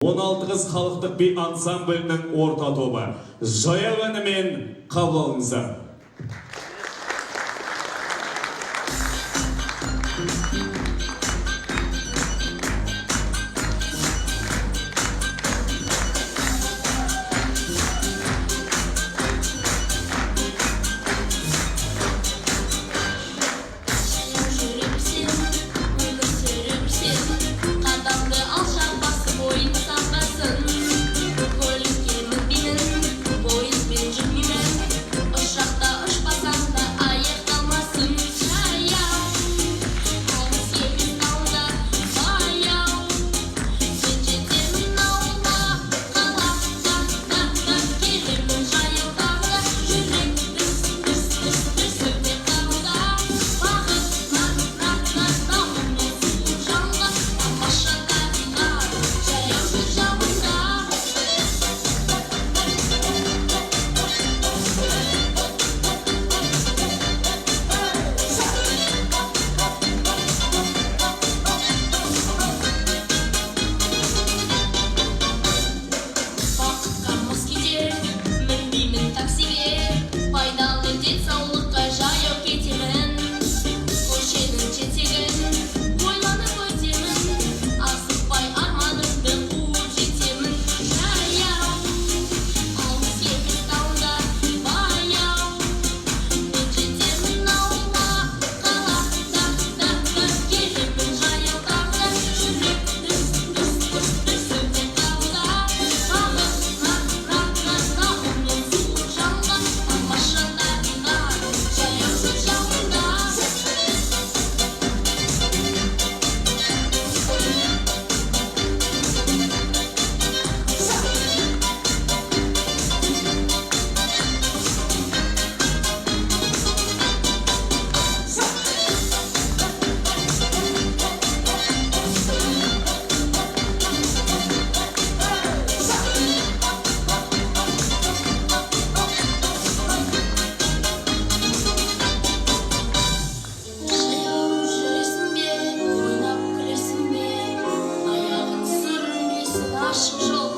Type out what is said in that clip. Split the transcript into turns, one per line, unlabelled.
16 қыз халықтық би ансамблінің орта тобы. Жаяу әнімен қабыл алыңыздар.
Жаяу жүріп сен, өмір сүріп сен, қадамды алшақ басып ойын самғасын. Көлікке мінбеймін, пойызбен жүрмеймін, ұшақта ұшпасам да аяқталмасын. Жаяу, алыс емес тау да баяу, мен жетемін ауылға, қала да да да, келемін жаяу тағы да, жүрек дүрс дүрс дүрс дүрсілдеп қағуда. Бақыт на на на дауылмен суық жанға, тамаша табиғат, жаяу жүр жауында. Бақытқа мұз кетер, мінбеймін таксиге, пайдалы денсаулыққа жаяу кетемін. Көшенің жетегін ойланып өтемін, асықпай арманымды қуып жетемін. Жаяу, алыс емес тау да баяу, мен жетемін ауылға, қала да да да, келемін жаяу тағы да, жүрек дүрс дүрс дүрс дүрсілдеп қағуда. Бақыт на на на дауылмен суық жанға, тамаша табиғат, жаяу жүр жауында. Жаяу жүресің бе, ойнап күлесің бе, аяғың сүрінбесін ашық жолда.